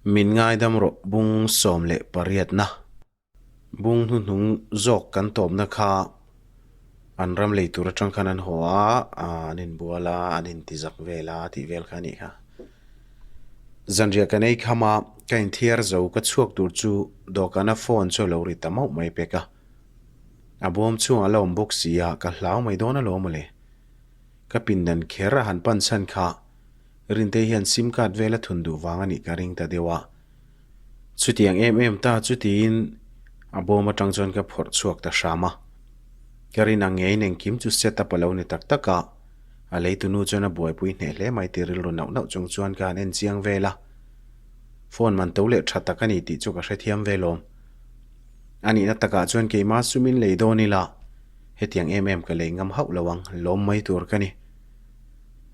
Min ngaidam rawh bung 18 na. Bung hnuhnung zawk kan tawpna kha an ram lei tur atang khan an haw a, an inbual a, an intizak vel a tih vel kha a nih kha. Zanriah kan ei kham a, ka inthiar zo ka chhuak tur chu dawhkana phone chu a lo ri ta mauh mai pek a. A bawm chhungah a la awm bawk si a, ka hlau mai dawn alawm mawle. Ka pindan kher a han pan chhan kha Rintei hian sim card vel a thun duh vang a nih ka ring ta deuh a. Chutiang em em ta chu tiin a bawm atang chuan ka phawrh chhuak ta hram a. Ka rin ang ngeiin engkim chu set up a lo ni tak tak a, a leitunu chuan a buaipui hneh hle mai tih rilru nauh nauh chung chuan ka han en chiang vel a. Phone man to leh tha tak a ni tih chu ka hrethiam vel awm. A nihna takah chuan keimah sumin lei dawn ila hetiang em em ka lei ngam hauh lo ang, lawm mai tur ka ni.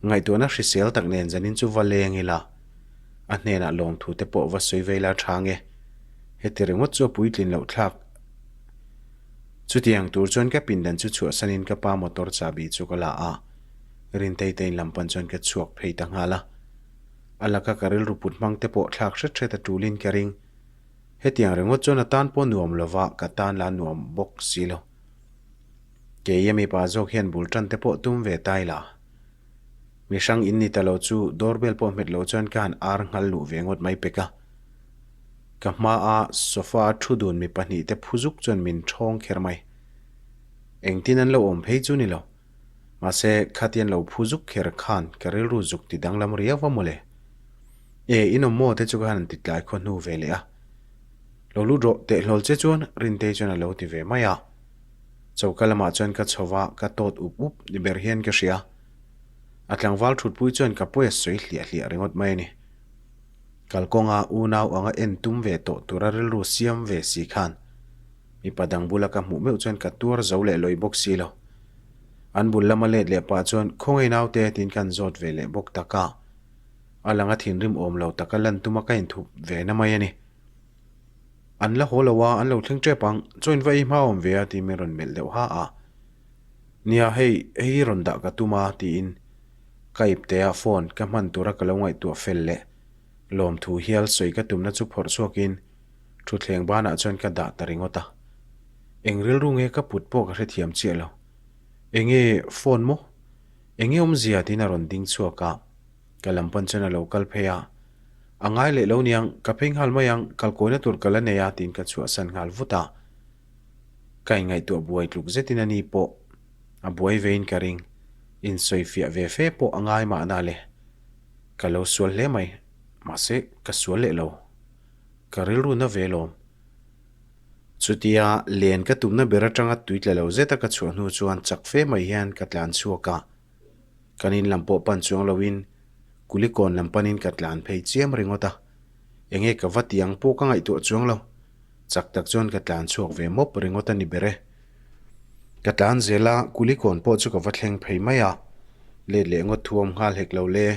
Ngaihtuahna hrisel tak nen zanin chu va leng ila, a hnenah lawmthu te pawh va sawi vei la tha nge? Heti ringawt chu a puitlin loh thlak. Chutiang tur chuan ka pindan chu chhuahsanin ka pa motor chahbi chu ka la a, Rintei te in lam pan chuan ka chhuak phei ta nghal a. A laka ka rilru put hmang te pawh thlak hret hret a tulin ka ring. Hetiang ringawt chuan a tan pawh nuam lova ka tan la nuam bawk si lo. Kei a mipa zawk hian bul tan te pawh tum ve ta ila. Mi hrang in ni ta lo chu doorbell pawh hmet lo chuan ka han ar nghal luh ve ngawt mai pek a. Ka hma a sofa a thu dun mi pahnih te phu zuk chuan min thawng kher mai. Engtin an lo awm phei chu ni lo. Mahse khatian lo phu zuk kher khan ka rilru zuk ti danglam riau va mawle. E in awm maw te chu ka han ti tlai khaw hnu ve leh a. Lo lut rawh teh hlawl che chuan Rintei chuan a lo ti ve mai a. Choka lamah chuan ka chho va, ka tawt up up ni ber hian ka hria. A tlangval thutpui chuan ka pawi a sawi hliah hliah ringawt mai a ni. Kalkawnga unau anga en tum ve tawh tura rilru siam ve si khan mipa dang bula ka hmuh meuh chuan ka tuar zo leh lawih bawk si lo. An bul lama let leh pah chuan khawngaih naute tiin kan zawt ve leh bawk tak a. A langa thinrim awm lo taka lan tuma ka inthup ve na mai a ni. An la haw lo a, an lo thleng tep ang, chaw in va ei hma awm ve a tiin min rawn melh deuh ha a. Nia hei, hei hi rawn dah ka tum a tiin ka iptea phone ka hman tura ka lo ngaihtuah fel leh lawmthu hial sawi ka tumna chu phawrh chhuakin thutthleng banah chuan ka dah ta ringawt a. Eng rilru nge ka put pawh ka hrethiam chiah lo. Enge phone maw? Enge awmzia tiin a rawn ding chhuak a. Ka lam pawn chuan a lo kal phei a, A ngai leh lo niang, ka phei nghal mai ang, kalkawina tur ka la nei a tiin ka chhuahsan nghal vut a. Ka inngaihtuah buai tluk zetin a ni pawh a buai vein ka ring, insawifiah ve fe pawh a ngai mahna le. Ka lo sual hle mai, mahse ka sual leh lo. Ka rilru na ve lawm. Chutia len ka tumna ber atanga tui tla lo zeta ka chhuah hnu chuan chak fe mai hian ka tlan chhuak a. Kan in lam pawh pan chuang loin Kulikawn lam panin ka tlan phei chiam ringawt a, enge ka va ti ang pawh ka ngaihtuah chuang lo. Chak tak chuan ka tlan chhuak ve mawp ringawt a ni ber e. Ka tlan zel a, Kulikawn pawh chu ka va thleng phei mai a, let leh ngawt thu awm nghal hek lo le,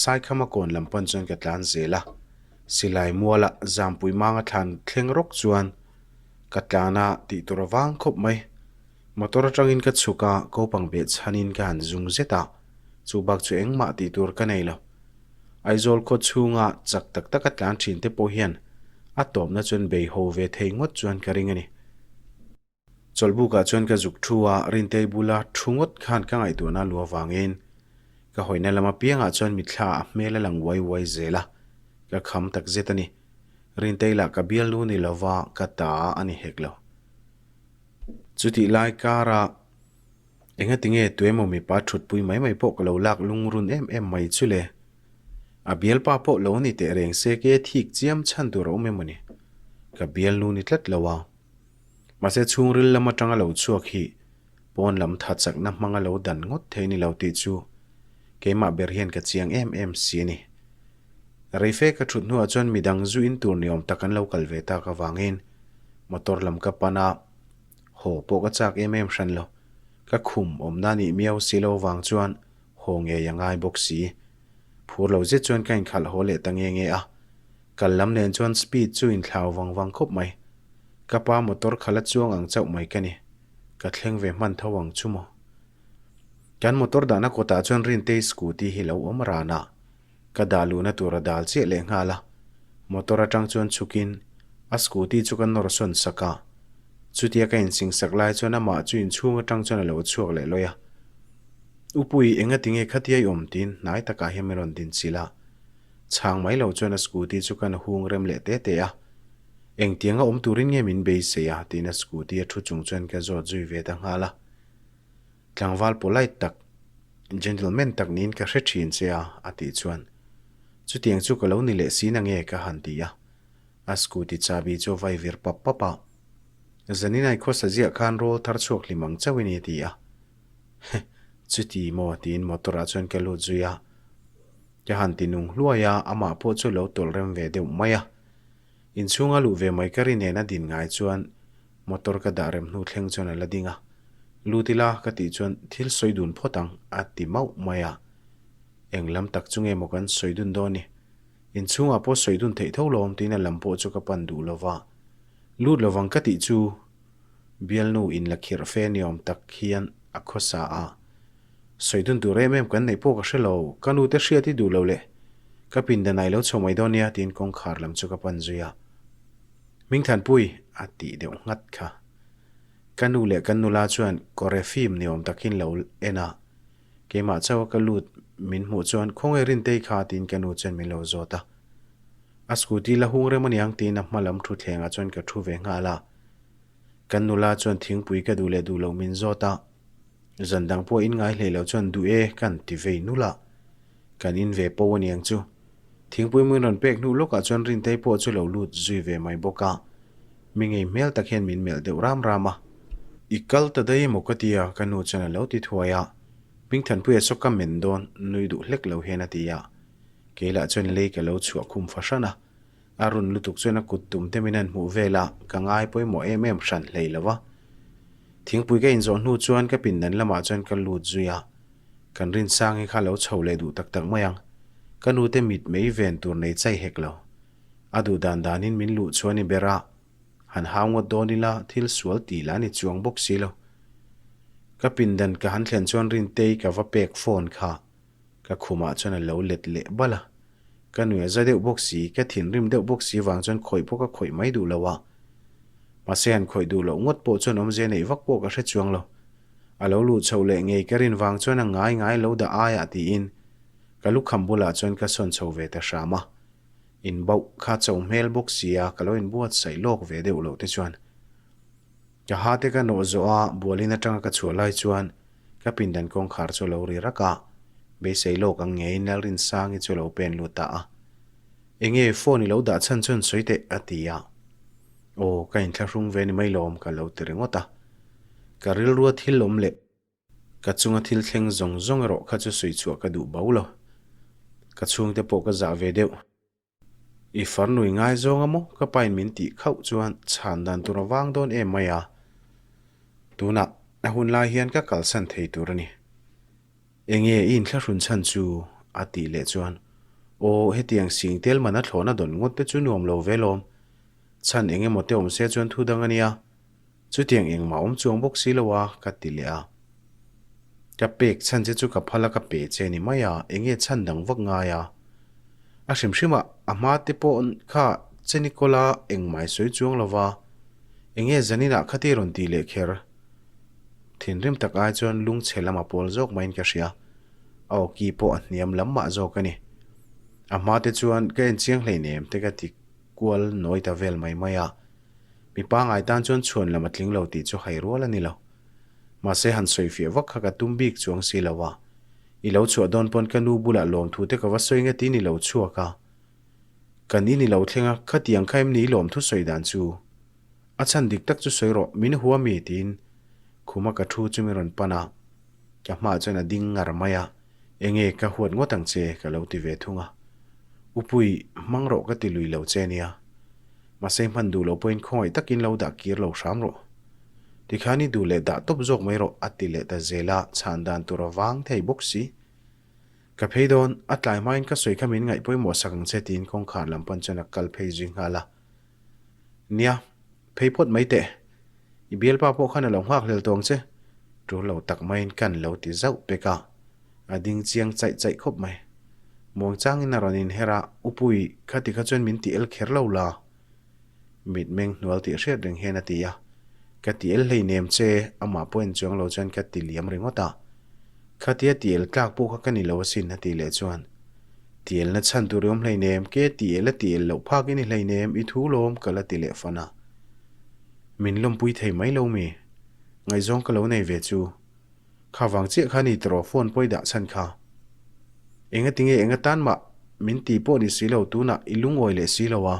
Saikhama kawn lam pan chuan ka tlan zel a, silai muala Zampui manga thlan thleng rawk chuan ka tlan a tih tur avang khawp mai. Motor atangin ka chhuk a, kopang beh chhanin ka han zung zet a, chu bak chu engmah tih tur ka nei lo. Aizawl khaw chhunga chak tak taka tlan thin te pawh hian a tawpna chuan bei ho ve thei ngawt chuan ka ring a ni. Chawlhbukah chuan ka zuk thu a, Rintei bula thu ngawt khan ka ngaihtuahna lu avangin ka hawina lam apiangah chuan mitthla a hmel a lang uai uai zel a, ka kham tak zet a ni. Rintei lah ka bialnu ni lova ka ta a ni hek lo. Chutih lai kara engati nge tuemaw mipa thutpui mai mai pawh ka lo lak lungrun em em mai chu le? A bialpa pawh lo ni teh reng se ke thik chiam chhan tur a awm emaw ni? Ka bialnu ni tlat lo a. Mahse chhungril lam atanga lo chhuak hi pawn lam tha chakna hmanga lo dan ngawt thei ni lo tih chu keimah ber hian ka chiang em em si a ni. Reife ka thut hnuah chuan midang zu in tur ni awm tak an lo kal ve tak avangin Motor lam ka pan a, haw pawh ka chak em em hran lo. Ka khum awmna nih miau si lo vang chuan haw ngei a ngai bawk si. Phur lo zet chuan ka inkhalh haw leh ta nge nge a. Kal lam nen chuan speed chu inthlau vang vang khawp mai. Ka pa motor kha la chuang ang chauh mai ka ni. Ka thleng ve hman tho ang chu maw. Kan motor dahna kawtah chuan Rintei scooty hi lo awm ran a. Ka dah luhna tur a dal chiah leh nghal a. Motor atang chuan chhukin a scooty chu ka nawr sawn sak a. Chutia ka insingsak lai chuan amah chu inchhung atang chuan a lo chhuak leh lawi a. Upui, engati nge khatia i awm tiin hnai takah hian min rawn din chilh a. Chhang mai lo chuan a scooty chu kan hung rem leh te te a. Engtianga awm turin nge min beisei a? tiin a scooty a thu chung chuan ka zawt zui ve ta nghal a. Tlangval polite tak, gentleman tak niin ka hre thin che a, a tih chuan, Chutiang chu ka lo ni leh si na nge? ka han ti a. A scooty chahbi chu a vai vir pap pap a. Zaninai khawsa ziah khan rawl thar chhuak hlim ang chauh i ni, a ti a. Heh, chuti maw? tiin motor ah chuan ka lut zui a. Ka han ti nung hluai a, amah pawh chu lo tawlh rem ve deuh mai a. Inchhunga luh ve mai ka ri nen a din ngai chuan motor ka dah rem hnu thleng chuan a la ding a. Lut ila ka tih chuan thil sawi dun phawt ang a ti mauh mai a. Eng lam tak chu nge maw kan sawi dun dawn ni? Inchhungah pawh sawi dun theih tho lo awm tiin a lam pawh chu ka pan duh lo va. Lut lovang ka tih chu bialnu in la khirh fe ni awm tak hian a khawsa a. Sawi dun tur em em kan neih pawh ka hre lo, ka nu te hriat i duh lo le. Ka pindan ai lo chho mai dawn nia tiin kawngkhar lam chu ka pan zui a. Hmingthanpui a tih deuh nghat kha. Ka nu leh kan nula chuan kawre fim ni awm takin lo en a. Keimah chauh a ka lut min hmuh chuan khawnge Rintei kha tiin ka nu chuan min lo zawt a. A scooty la hung rem aniang tiin a hma lam thutthlengah chuan ka thu ve nghal a. Kan nula chuan thingpui ka duh leh duh loh min zawt a. Zan dang pawh in ngai hlei lo chuan duh e kan ti vei nul a. Kan in ve po aniang chu. Thingpui min rawn pek hnu lawkah chuan Rintei pawh chu lo lut zui ve mai bawk a. Mi ngei hmel tak hian min melh deuh ram ram a. I kal ta daih emaw ka ti a, ka nu chuan a lo ti thuai a. Hmingthanpuia saw ka men dawn nui duh hlek lo hian a ti a. Kei lah chuan lei ka lo chhuah khum fahran a. A run lutuk chuan a kut tum te min han hmuh vel a, ka ngai pawimawh em em hran hlei lo va. Thingpui ka inzawh hnu chuan ka pindan lamah chuan ka lut zui a. Kan rinsang hi kha lo chho leh duh tak tak mai ang. Ka nute mit mei ven tur nei chai hek lo. A duh dan danin min luh chuan i ber a. Han hau ngawt dawn ila thil sual tih lah ni chuang bawk si lo. Ka pindan ka han thlen chuan Rintei ka va pek phone kha. Ka khumah chuan a lo let leh bal a. Ka nuih a za deuh bawk si, ka thinrim deuh bawk si vang chuan khawih pawh ka khawih mai duh lo a. Mahse han khawih duh loh ngawt pawh chuan awmzia neih vak pawh ka hre chuang lo. A lo luh chhoh leh ngei ka rin vang chuan a ngai ngai lo dah aiah tiin ka lukham bulah chuan ka sawn chho ve ta hram a. Inbauh kha cho hmel bawk si a, ka lo inbuatsaih lawk ve deuh loh te chuan. Ka ha te ka nawh zawh a, bualin atanga ka chhuah lai chuan ka pindan kawngkhar chu a lo ri rak a, beisei lawk ang ngeiin Lalrinsangi chu a lo pen lut ta a. Enge phone i lo dah chhan chuan sawi teh a ti a. Aw, ka inthlahrung ve ni mai lawm ka lo ti ringawt a. Ka rilrua thil awm leh ka chunga thil thleng zawng zawng erawh kha chu sawi chhuah ka duh bo lo. Ka chhungte pawh ka zah ve deuh. I farnui ngai zawng a maw? Ka pain min tih khauh chuan chhan dan tur a vang dawn em mai a. Tunah a hun lai hian ka kalsan thei tur a ni. Enge i inthlahrun chhan chu? a tih leh chuan, Aw, hetiang sing tel man a thlawhna dawn ngawt te chu nuam lo ve lawm. Chhan eng emaw te awm se chuan thu dang a nia. Chutiang engmah awm chuang bawk si lo a, ka ti leh a. Ka pek chhan che chu ka phal a ka pe che ni mai a, enge chhan dang vak ngai a. A hrim hrim a, a hma te pawh kha che Nicola engmah i sawi chuang lo va, enge zaninah kha ti rawn ti leh kher. Thinrim tak ai chuan lungchhe lam a pawl zawk maiin ka hria. A awki pawh a hniam lam mah zawk a ni. A hma te chuan ka enchiang hleinem te ka ti kual nawi ta vel mai mai a. Mi pangai tan chuan chhuan lam a tling lo tih chu hai rual a ni lo. Mahse han sawi fiah vak kha ka tum bik chuang si lo a. I lo chhuah dawn pawn ka nu bulah lawmthu te ka va sawi nge tiin i lo chhuak a. Kan in i lo thleng a, khatiang kha em ni i lawmthu sawi dan chu? A chhan dik tak chu sawi rawh, min hua mi tiin khuma ka thu chu min rawn pan a. Ka hmaah chuan a ding ngar mai a, enge ka huat ngawt ang che ka lo ti ve thung a. Upui, hmang rawh ka ti lui lo che nia. Mahse hman duh loh pawhin khawngaih takin lo dah kir lo hram rawh. Tikhan i duh leh dah tawp zawk mai rawh a ti leh ta zel a, chhan dan tur a vang thei bawk si. Ka phei dawn, a tlai hmain ka sawi kha min ngaih pawimawh sak ang che tiin kawngkhar lam pan chuan a kal phei zui nghal a. Nia, phei phawt mai teh. I bialpa pawh khan a lo nghak hlel tawh ang che. Tul lo tak maiin kan lo ti zauh pek a, a ding chiang chaih chaih khawp mai. Muangchangin a rawn inher a, Upui, khati kha chuan min ti el kher lo la. Mitmeng hnual tih hriat reng hian a ti a. Ka ti el hleinem che, amah pawh en chuang lo chuan ka ti liam ringawt a. Khatia ti el tlak pawh kha ka ni lo asin a ti leh chuan. Ti elna chhan tur i awm hleinem, ke ti el a ti el loh phak i ni hleinem, i thu lawm ka la ti leh fan a. Min lawmpui thei mai lo mi? Ngaihzawng ka lo nei ve chu. Kha vang chiah kha ni tawh phone pawi dah chhan kha. Enga tinge enga tan mah min ti pawh ni si lo tunah i lungawi leh si lo a.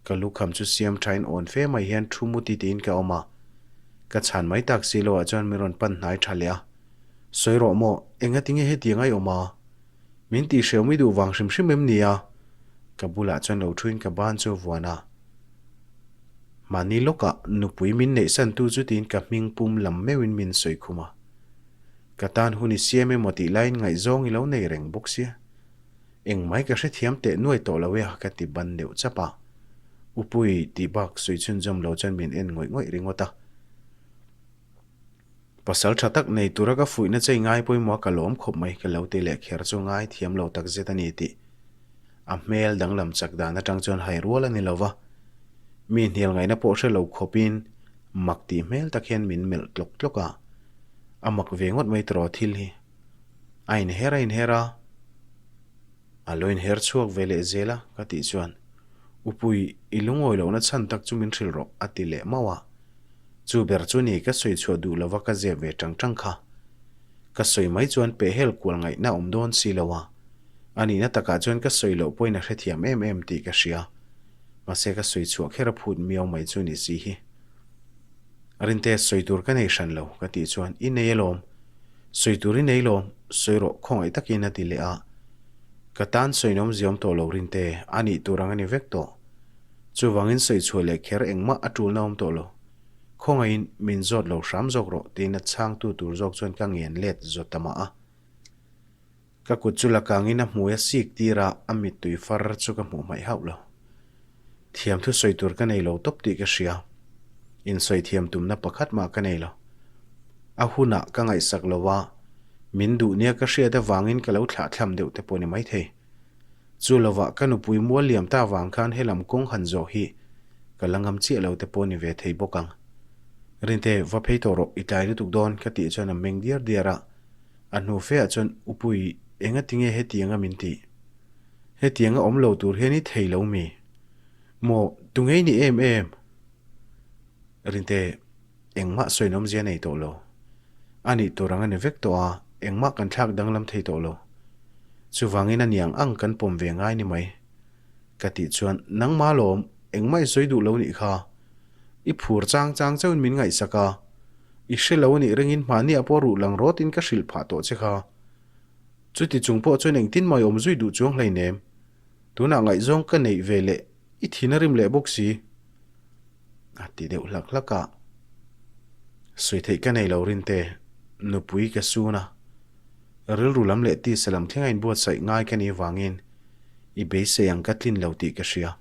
Ka lukham chu siam thain awn fe mai hian thu mu ti tiin ka awm a. Ka chhan mai tak si loah chuan min rawn pan hnai tha leh a. Sawi rawh maw, enga tinge hetiang a i awm a? Min tih hreu mi duh vang hrim hrim em ni a? Ka bulah chuan lo thuin ka ban chu a vuan a. Mahni lawkah nupui min neihsantu chu tiin ka hming pum lam meuhin min sawi khum a. Ka tan hun i siam emaw tih laiin ngaihzawng i lo nei reng bawk sia. Engmai ka hrethiam teh nuai tawh lo e a ka ti ban deuh chap a. Upui tih bak sawi chhunzawm lo chuan min en ngawih ngawih ringawt a. Pasal tha tak nei tura ka fuihna chei ngai pawimawh a ka lawm khawp mai ka lo ti leh kher chu ngai thiam lo tak zet a ni tih a hmel danglam chak dan atang chuan hai rual a ni lo va. Mi hnial ngaihna pawh hre lo khawpin mak tih hmel tak hian min melh tlawk tlawk a, a mak ve ngawt mai tawh thil hi. A inher a inher a, a lo inher chhuak ve leh zel a ka tih chuan Upui i lungawi lohna chhan tak chu min hrilh rawh a ti leh mauh a. Chu ber chu ni ka sawi chhuah duh lova ka zep ve tang tang kha. Ka sawi mai chuan pehhel kual ngaihna awm dawn si lo a. A nihna takah chuan ka sawi loh pawhin a hrethiam em em tih ka hria. Mahse ka sawi chhuah kher a phut miau mai chu ni si hi. Rinte sawi tur ka nei hran lo ka tih chuan i nei alawm. Sawi tur i nei lawm, sawi rawh khawngaih takin a ti leh a. Ka tan sawi nawm ziawm tawh lo Rinte, a nih tur ang a ni vek tawh. Chuvangin sawi chhuah leh kher engmah a tulna awm tawh lo. Khawngaihin min zawt lo hram zawk rawh tiin a chhangtu tur zawk chuan ka ngen let zawt ta mah a. Ka kut chu la kangin a hmui a sik tir a, a mittui far chu ka hmuh hmaih hauh lo. Thiam thu sawi tur ka nei lo tawp tih ka hria. Insawi thiam tumna pakhat mah ka nei lo. A hunah ka ngaihsak lo a, min duh nia ka hriat avangin ka lo thlahthlam deuh te pawh ni maithei. Chu lovah ka nupui mual liam ta vang khan helam kawng han zawh hi ka la ngam chiah lo te pawh ni ve thei bawk ang. Rinte, va phei tawh rawh, i tlai lutuk dawn ka tih chuan a meng diar diar a. A hnu feah chuan Upui, enga tinge hetianga min tih? Hetianga awm lo tur hian i thei lo mi? Maw, tungei ni em em? Rinte, engmah sawi nawmzia nei tawh lo. A nih tur ang a ni vek tawh a, engmah kan thlak danglam thei tawh lo. Chuvangin a niang ang kan pawm ve ngai ni mai. Ka tih chuan, Nangmah lawm, engmah i sawi duh lo nih kha. I phur chang chang chauhin min ngaihsak a. I hre lo a nih ringin hmahniah pawh ruh lang rawtin ka hrilh phah tawh che kha. Chuti chung pawh chuan engtin mah i awm zui duh chuang hleinem. Tunah ngaihzawng ka neih ve leh i thin a rim leh bawk si. A ti deuh hlak hlak a. Sawi theih ka nei lo Rinte, nupui ka sun a. Rilru lam leh tisa lam thlenga inbuatsaih ngai ka nih vangin i beisei ang ka tlin lo tih ka hria.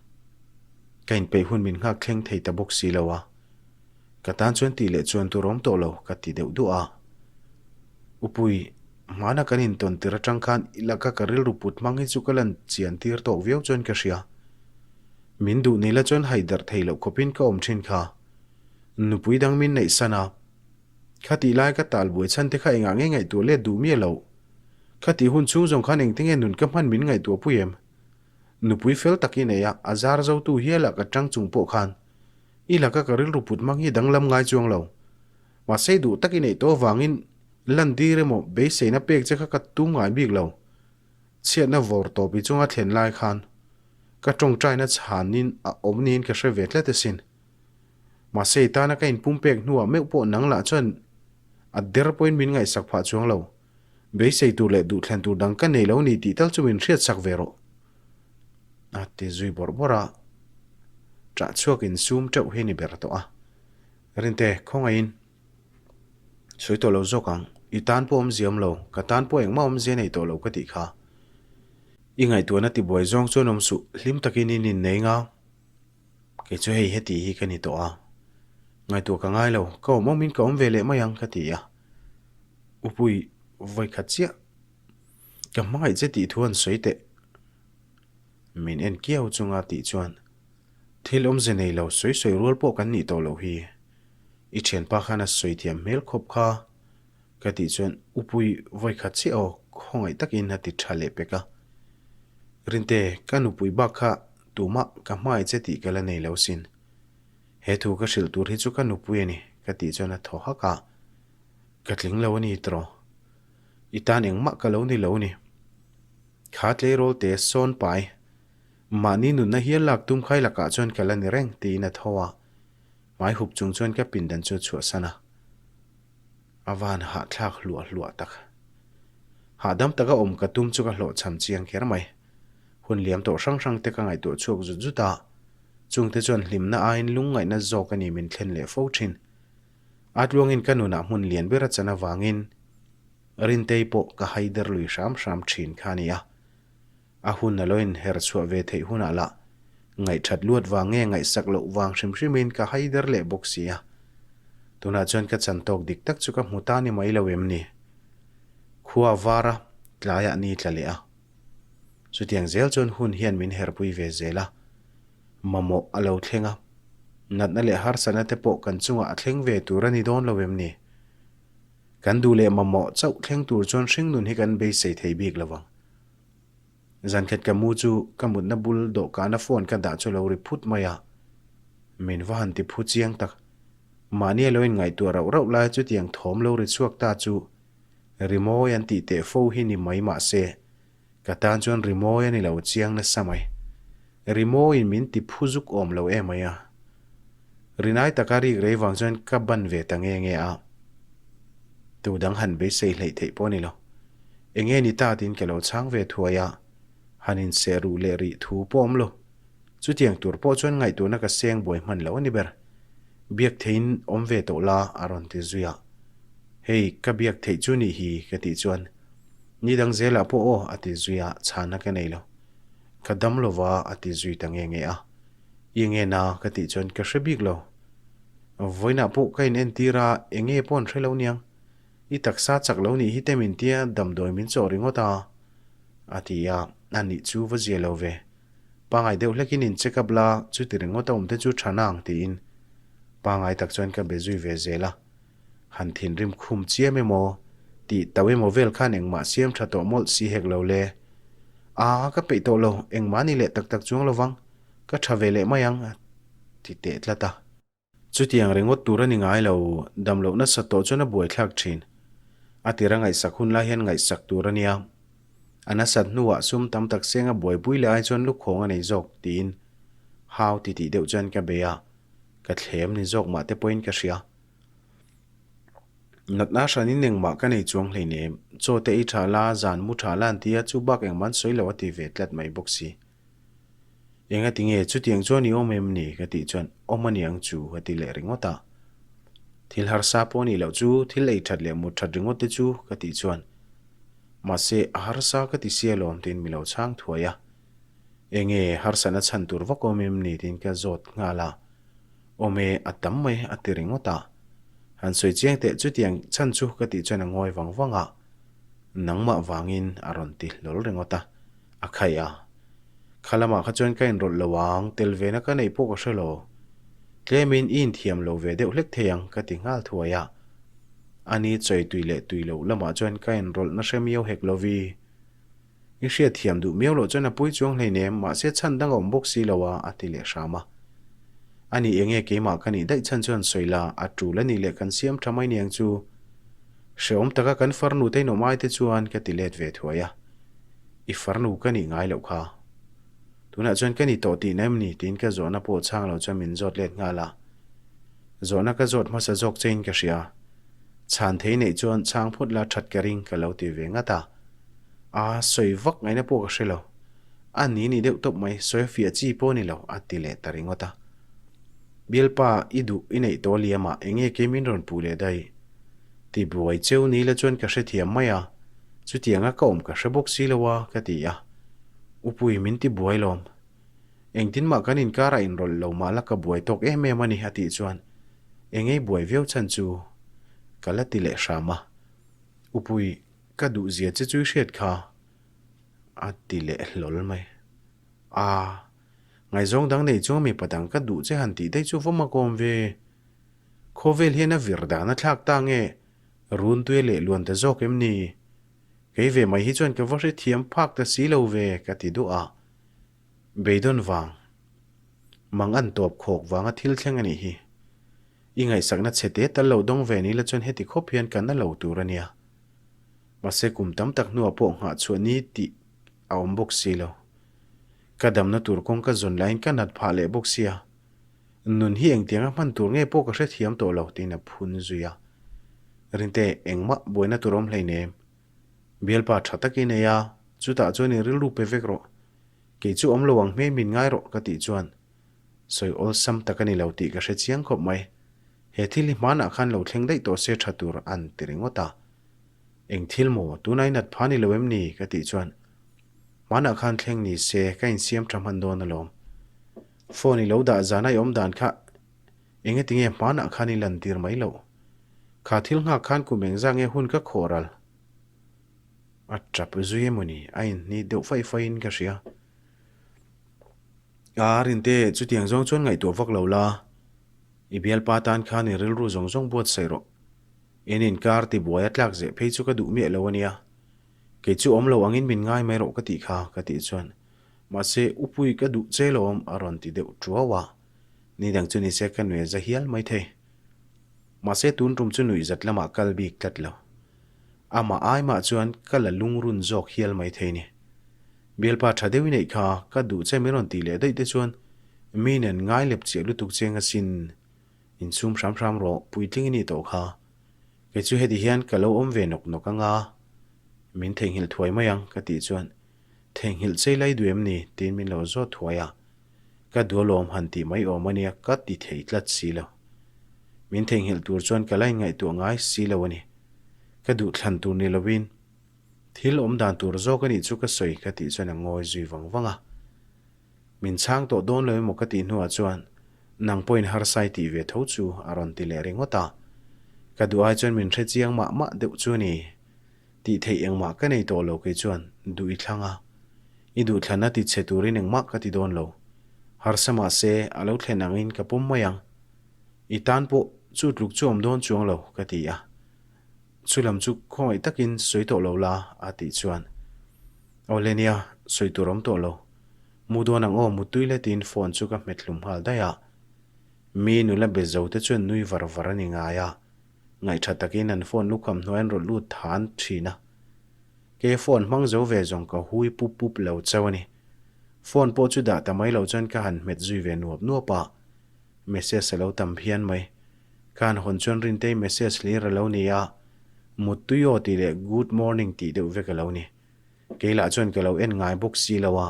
Ka inpeih hun min nghak thleng thei ta bawk si lo a. Ka tan chuan tih leh chuan tur awm tawh lo ka ti deuh duah a. Upui, hmana kan intawn tir atang khan i laka ka rilru put hmang hi chu ka lan chian tir tawk viau chuan ka hria. Min duh ni la chuan haidarh thei loh khawpin ka awm thin kha. Nupui dang min neih san a. Khatih lai ka tal buai chhan te kha engah nge ngaihtuah let duh miah loh. Khatih hun chhung zawng khan engte nge nun ka hman min ngaihtuah pui em? Nupui fel tak i nei a, a zar zotu hialah ka tang chung pawh khan i laka ka rilru put hmang hi danglam ngai chuang lo. Mahse duh tak i neih tawh avangin lantir emaw beiseina pek che kha ka tum ngai bik lo. Chhiatna vawr tawp i chunga thlen lai khan ka tawngtaina chhanin a awm niin ka hre ve tlat asin. Mahse i tana ka inpumpek hnuah meuh pawh nang lah chuan a der pawhin min ngaihsak phah chuang lo. Beisei tur leh duhthlen tur dang ka nei lo ni tih tal chu min hriatsak ve rawh. A ti zui bawrh bawrh a, ṭah chhuak insum ṭeuh hi ni ber tawh a. Rinte, khawngaihin sawi tawh lo zawk ang. I tan pawh awmzia awm lo, ka tan pawh engmah awmzia nei tawh lo ka tih kha. I ngaihtuahna tibuai zawng chuan awm suh, hlim takin in innei nga. Kei chu hei heti hi ka ni tawh a. Ngaihtuah ka ngai lo, ka awm awmin ka awm ve leh mai ang ka ti a. Upui, vawikhat chiah. Ka hmangaih che tih thu an sawi teh. Min en kiau chunga tih chuan thil awmze nei lo sawi sawi rual pawh kan nih tawh loh hi. I thianpa khan a sawi thiam hmel khawp kha. Ka tih chuan Upui vawikhat chiah aw khawngaih takin a ti tha leh pek a. Rinte, ka nupui bak kha tumah ka hmangaih che tih ka la nei lo sin. He thu ka hrilh tur hi chu ka nupui a ni, ka tih chuan a thaw hak a. Ka tling lo a ni tawh. I tan engmah ka lo ni lo ni. Kha tleirawl te sawn pai. Mahni nunna hial lak tum khai lakah chuan ka la ni reng tiin a tho a. Hmai hup chung chuan ka pindan chu a chhuahsan a. A van hahthlak hluah hluah tak. Hahdam taka awm ka tum chu ka hlawhchham chiang kher mai. Hun liam tawh hrang hrang te ka ngaihtuah chhuak zut zut a. Chungte chuan hlimna aiin lungngaihna zawk a ni min thlen leh fo thin. A tluangin ka nunah hmun lian ber a chan avangin Rintei pawh ka haider lui hram hram thin kha a ni a. A hun a lo inher chhuah ve theih hunah lah ngaihthat luat vang nge ngaihsak loh vang hrim hrimin ka haider leh bawk si a. Tunah chuan ka chan tawk dik tak chu ka hmu ta ni mai lo em ni? Khua a var a, tlaiah ni tla leh a. Chutiang zel chuan hun hian min herpui ve zel a. Mamawh a lo thleng a, natna leh harsatna te pawh kan chungah a thleng ve tur a ni dawn lo em ni? Kan duh leh mamawh chauh thleng tur chuan hringnun hi kan beisei thei bik lo vang. Zankhat ka mu chu ka mutna bul dawhkana phone ka dah chu a lo ri phut mai a, min va han ti phu chiang tak. Mahni a lo inngaihtuah rauh rauh lai chutiang thawm lo ri chhuak ta chu rimawi an tih teh fo hi ni mai mah se, Ka tan chuan rimawi a ni lo chiang nasa mai. Rimawiin min ti phu zuk awm lo em mai a. Rinai taka rik rei vang chuan ka ban ve ta nge nge a. Tu dang han beisei hleih theih pawh a ni lo. Enge ni ta tiin ka lo chhang ve thuai a. Han inseh ruh leh rih thu pawh awm lo. Chutiang tur pawh chuan ngaihtuahna ka seng buai hman lo a ni ber. Biak theiin awm ve tawh la a rawn ti zui a. Hei, ka biak theih chu nih hi ka tih chuan Ni dang zelah pawh aw a ti zui a, chhana ka nei lo. Ka dam lo va a ti zui ta nge nge a. I nge na ka tih chuan ka hre bik lo. Vawiinah pawh ka in entir a, enge pawh an hre lo niang. I taksa chak lo nih hi te min tia damdawi min chawh ringawt a a ti a, a nih chu va zia lo ve. Pangai deuh hlekin in check up la, chuti ringawt a awm te chu tha nang tiin pangai tak chuan ka be zui ve zel a. Han thinrim khum chiam emaw tih tauh emaw vel khan engmah siam tha tawh mawlh si hek lo le. Aa ka peih tawh lo, engmah ni leh tak tak chuang lovang, ka tha ve leh mai ang a ti teh tlat a. Chutiang ringawt tur a ni ngai lo, dam loh nasa tawh chuan a buaithlak thin. A tira ngaihsak hun lai hian ngaihsak tur a nia. A nasat hnuah sum tam tak seng a buaipui leh ai chuan lukhawng a nei zawk tiin hau titih deuh chuan ka bei a, ka thlem ni zawk mah te pawhin ka hria. Natna hranin engmah ka nei chuang hleinem, chaw te ei tha la, zan mu tha la an ti a, chu bak engmah an sawi lo a ti ve tlat mai bawk si. Enga ti nge chutiang chuan i awm em ni? ka tih chuan awm a niang chu a ti leh ringawt a. Thil harsa pawh nih loh chu thil ei that leh mut that ringawt te chu ka tih chuan mahse a harsa ka ti sia lawm tiin mi lo chhang thuai a. Enge harsatna chhan tur vak awm em ni tiin ka zawt nghal a. Awm e, a tam mai a ti ringawt a. Han sawi chiang teh chutiang chhan chu ka tih chuan a ngawi vang vang a, nangmah vangin a rawn ti hlawl ringawt a, a khaih a. Kha lamah kha chuan ka inrawlh lo ang, tel vena ka neih pawh ka hre lo. Tlemin i inthiam lo ve deuh hlek thei ang ka ti nghal thuai a. Ani chawi tui leh tui loh lamah chuan ka inrawlh na hre miau hek lovi. I hriat thiam duh miau loh chuan a pui chuang hleinem, mahse chhan dang a awm bawk si lo a, a ti leh hram a. Ani enge keimah ka nih daih chhan chuan sawi la, a tul a nih leh kan siam tha mai niang chu. Hrehawm taka kan farnu te inawm ai te chuan ka ti let ve thuai a. I farnu ka nih ngai loh kha. Tunah chuan ka ni tawh tihna em ni tiin ka zawhna pawh chhang lo chuan min zawt let nghal a. Zawhna ka zawt hmasa zawk chein ka hria. Chhan thei neih chuan chhang phawt la that ka ring ka lo ti ve ngat a. A sawi vak ngaihna pawh ka hre lo. A ni ni deuh tawp mai, sawi a fiah chi pawh a ni lo, a ti leh ta ringawt a. Bialpa, i duh i neih tawh liam ah enge kei min rawn puh leh daih? Ti buai cheu ni la chuan ka hrethiam mai a, chutianga ka awm ka hre bawk si lo a, ka ti a. Upui min ti buai lawm. Engtin mah kan inkarah inrawlh lo mah la ka buai tawk em em a ni, a tih chuan engei buai viau chhan chu ka la ti leh hram a. Upui, ka duh zia che chu i hriat kha. A ti leh hlawl mai. A, ngaihzawng dang nei chuang mipa dang ka duh che han tih daih chu va makawm ve. Khawvel hian a vir dan a thlak ta nge? Runtui a leh luan ta zawk em ni? Kei ve mai hi chuan ka va hrethiam phak ta si lo ve ka ti duh a. Beidawn vang. Mang an tawp khawk vanga thil thleng a nih hi. I ngaihsakna chhe te tal lo dawng ve ni la chuan heti khawp hian kan a lo tur a nia. Mahse kum tam tak hnuah pawh nghah chhuah ni tih a awm bawk si lo. Ka damna tur kawng ka zawn laiin ka nat phah leh bawk sia. Nun hi engtianga hman tur nge pawh ka hrethiam tawh lo tiin a phun zui a. Rinte engmah buaina tur awm hleinem. Bialpa tha tak i nei a, chutah chuan i rilru pe vek rawh. Kei chu awm lo ang hmel min ngai rawh ka tih chuan sawi awlsam tak a ni lo tih ka hre chiang khawp mai. He thil hi hmanah khan lo thleng daih tawh se tha tur an ti ringawt a. Eng thil maw? Tunah i nat pha ni lo em ni? ka tih chuan hmanah khan thleng ni se ka insiam tha hman dawn alawm. Phone i lo dah zana i awm dan kha engati nge hmanah khan i lantir mai loh? Kha thil nghak khan kum engzah nge hun ka khawh ral? A tap zui emaw ni? A inhni deuh faih faihin ka hria. A Rinte, chutiang zawng chuan ngaihtuah vak lo la. I bialpa tan khan i rilru zawng zawng buatsaih rawh. In inkar tibuai a tlak zeh phei chu ka duh miah lo a nia. Kei chu awm lo angin min ngai mai rawh ka tih kha, ka tih chuan. Mahse, Upui ka duh che lawm a rawn ti deuh tuau a. Ni dang chu nise ka nuih a za hial maithei. Mahse tun tum chu nuihzat lamah kal bik tlat lo. Amah ai mah chuan ka la lungrun zawk hial mai thei ni. Bialpa tha deuh i neih kha, ka duh che min rawn tih leh daih te chuan mi nen ngai lep chiah lutuk cheng asin. Insum hram hram rawh, puitling i nih tawh kha. Kei chu heti hian ka lo awm ve nawk nawk anga min theihnghilh thuai mai ang ka tih chuan theihnghilh chei lai duh em ni tiin min lo zawt thuai a. Ka dualawm han tih mai awm ania ka ti thei tlat si lo. Min theihnghilh tur chuan ka la inngaihtuah ngai si lo a ni. Ka duh thlan tur ni lovin thil awm dan tur zawk a nih chu ka sawi ka tih chuan a ngawi zui vang vang a. Min chhang tawh dawn lo emaw ka tih hnuah chuan nang pawhin harsai tih ve tho chu a rawn ti leh ringawt a. Ka duh ai chuan min hre chiang mah mah deuh chu a ni. Tih theih engmah ka nei tawh lo kei chuan duh i thlang a. I duhthlanna ti chhe turin engmah ka ti dawn lo. Harsa mah se a lo thlen angin ka pawm mai ang. I tan pawh chu tluk chu awm dawn chuang lo ka ti a. Chu lam chu khawngaih takin sawi tawh lo la a tih chuan Aw le nia, sawi tur awm tawh lo. Mu dawn ang aw muttui le tiin phone chu ka hmet hlum nghal daih a. Mi nula be zo te chuan nui var var a ni ngai a. Ngaihṭha takin an phone lukham hnuai an rawn lut than ṭhin a. Ke phone hmang zo ve zawng ka hui pup pup lo chauh a ni. Phone pawh chu dah ta mai lo chuan ka han hmet zui ve nuap nuap a. Message a lo tam phian mai. Ka han hawn chuan Rintei message hlir a lo ni a, Muttui aw tih leh Good morning tih deuh vek a lo ni. Kei lah chuan ka lo en ngai bawk si lo a,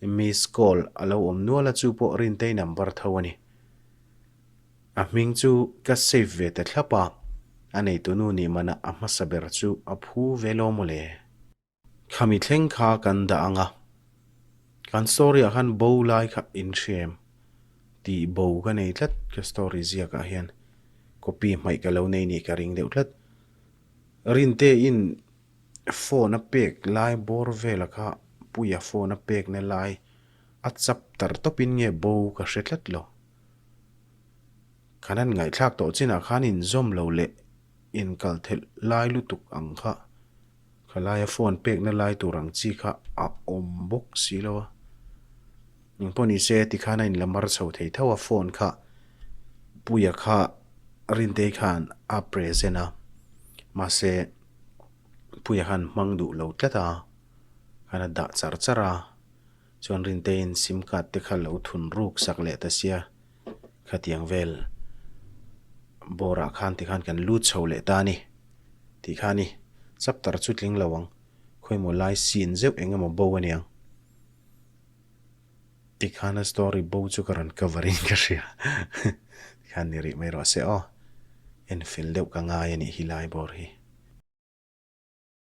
miss call a lo awm nual a chu pawh Rintei number tho a ni. A hming chu ka save ve ta thlap a, a neitunu nih manah a hmasa ber chu a phu ve lo mawle. Khami thleng kha kan dah ang a, kan story ah khan bo lai kha in hriam tih bo ka nei tlat ka story ziak ah hian copy hmaih ka lo nei nih ka ring deuh tlat. Rinte in phone a pek lai bawr vela kha Puia phone a pek na lai a chapter tawp in nge bo ka hre tlat lo. Kan han ngaihthlak tawh chinah khan inzawm lo leh inkal thelh lai lutuk ang kha khalaia phone pekna lai tur ang chi kha a awm bawk si lo a. Engpawh ni se tikhan a inla mar chho thei tho a phone kha Puia kha Rintei khan a present a mahse Puia khan hmang duh lo tlat a khan a dah char char a. Chuan Rinteiin sim card te kha lo thun ruk sak leh ta sia, khatiang vel bawrah khan tikhan kan lut chho leh ta a ni tih kha a ni. Chapter chu tling lo ang, khawimaw lai scene zeuh eng emaw bo a niang. Tikhan a story bo chu ka rawn cover in ka hria tikhan ni rih mai rawh se aw, en fel deuh ka ngai a nih hi lai bawr hi.